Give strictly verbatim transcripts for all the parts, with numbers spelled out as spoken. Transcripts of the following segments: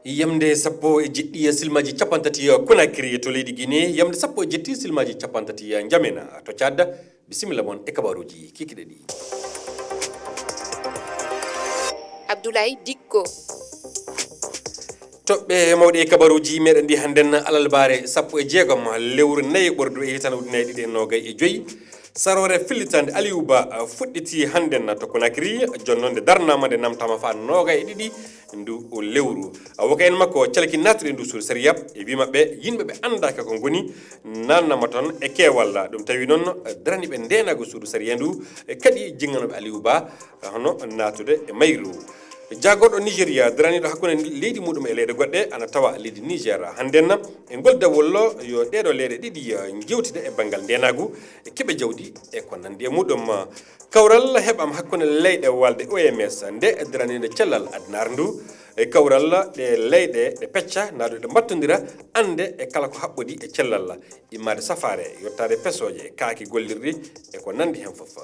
Yamde sappo e jeɗɗi silmaji capantati Conakry to leydi Guinée, yamde sappo e jeɗɗi silmaji capantati N'Djamena to Tchad. Bisimilla mon e kabaruji kikiɗe ɗi. Abdoulaye Dikko. Toɓɓe mawɗe e kabaruji meɗen ɗi hannden alalbaare sappo e jeegom lewru nayi ɓordu e hitan ujunnaji ɗiɗi e noogay e joyi. Saroore fillitande Aliou Ba, a, fuɗɗiti hannden to Conakry, jonno nde darnama nde namtama fa noogay e ɗiɗi ndu lewru. A, wokay en makko calki nattude ndu suudu sariya e wi maɓɓe yimɓe ɓe andaka ko ngoni nannama toon e keewal. Ɗum tawi noon daraniɓe ndenagu suudu sariya ndu, e kadi jinganoɓe Aliou Ba, hono natude e mayru. Jagorɗo Nigeria daraniɗo hakkunde leydi muɗum e leyɗe goɗɗe ana tawa leydi Niger. Hannden e ngol dawol yo ɗeɗo leyɗe ɗiɗi, eh, jewtida e banngal ndenagu, e keɓe jawdi e ko nandi e muɗum. Kawral heɓam hakkunde leyɗe walde O M S nde daraninde cellal addunaare ndu. E kawral ɗe leyɗe ɗe pecca naɗo ɗe mbattondira ande e kala ko haɓɓodi e cellal. Immaade safaare, yottaade pesooje, kaaki gollirɗi e ko nanndi heen fof.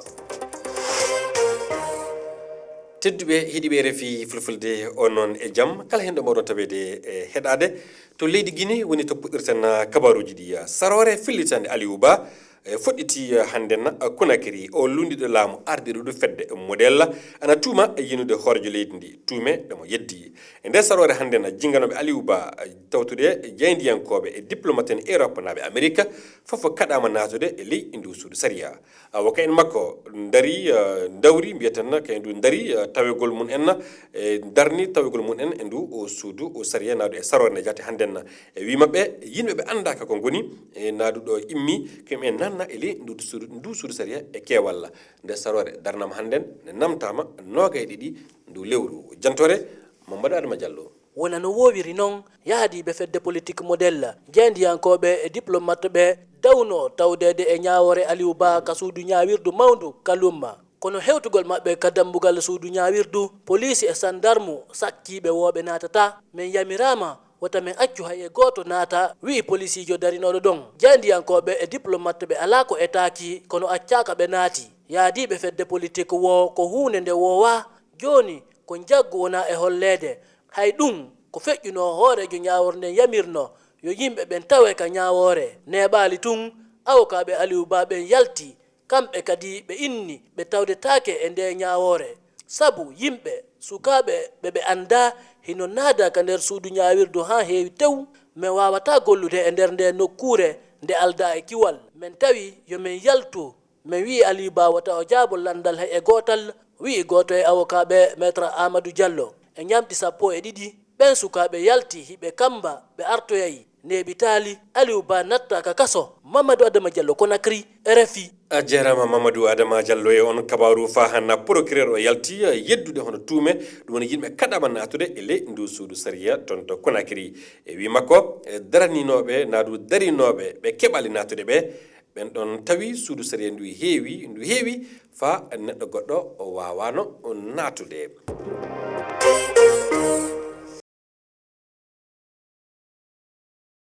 Tedduɓe heɗiiɓe R F I Fulfulde, on noon e jam, kala heen ɗo mbaɗon taweede e heɗaade. To leydi Guinée woni to puɗɗirten, ah, kabaruuji ɗi. Saroore fillitande Aliou Ba, eh, fuɗɗiti, eh, hannden, ah, Conakry. O lunndiiɗo laamu ardiiɗo fedde Model ana tuuma e yinude hooreejo leydi ndi, tuume ɗe mo yeddi. E nder saroore hannden, jinganoɓe Aliou Ba, tawtude jaayndiyankooɓe e diplomate en Europe naaɓe Amerik, fof kaɗaama naatude e ley ndu suudu sariya. Awoka en makko ndari, eh, ndawri, mbiyaten kayen ndu ndari, eh, tawegol mum en, eh, darni tawegol mum en e ndu o suudu o sariya naadu e saroore nde jaate hannden. E wi maɓɓe, yimɓe ɓe anndaaka ko ngoni, e naadu ɗo immi, ko en nanna e ley ndu suudu, ndu suudu sariya e keewal. Nde saroore darnama hannden, nde namtaama noogay e ɗiɗi ndu lewru. Jantore, Mamadou Adama Diallo. Wona no woowiri noon, yahdiiɓe fedde politik Model, jaayndiyankooɓe e diplomat ɓe dawno tawdeede e ñaawoore Aliou Ba ka suudu ñaawirdu mawndu ka Lumma. Kono hewtugol maɓɓe ka dambugal suudu ñaawirdu, poliisi e sandarmu sakkiiɓe wooɓe naatata. Min yamiraama wota min accu hay e gooto naata, wi'i polisiijo darinooɗo ɗon. Jaayndiyankooɓe e diplomat ɓe alaa ko etaaki, kono accaaka ɓe naati. Yahdiiɓe fedde politik woo ko huunde nde woowaa. Jooni ko njaggu wonaa e holleede. Hay ɗum ko feƴƴunoo hooreejo ñaawoore nden yamirno yo yimɓe ɓen tawe ka ñaawoore. Neeɓaali tun, awokaaɓe Aliou Ba ɓen yalti, kamɓe kadi ɓe inni ɓe tawdetaake e ndee ñaawoore. Sabu yimɓe, sukaaɓe ɓe ɓe anndaa hino naadaa ka nder suudu ñaawirdu haa heewi tew, mi waawataa gollude e nder ndee nokkuure nde aldaa e kiwal. Min tawi yo min yaltu. Min wi'i Aliou Ba wota o jaabo lanndal hay e gootal, wi'i gooto e awokaaɓe Maître Amadou Diallo. E ñamɗi sappo e ɗiɗi, ɓen sukaaɓe yalti hiɓe kamba, ɓe artoyay, neeɓitaali, Aliou Ba natta ka kaso. Mamadou Adama Diallo, Conakry, R F I. A jaaraama Mamadou Adama Diallo e on kabaaru. Faa hanna procureur o yalti yeddude hono tuume, ɗum woni yimɓe kaɗaama naatude e ley ndu suudu sariya toon to Conakry. E wi makko, e daraninooɓe, naadu darinooɓe, ɓe keɓaali naatude ɓe, ɓen ɗon tawi suudu sariya ndu heewi, ndu heewi, faa neɗɗo goɗɗo o waawaano naatude.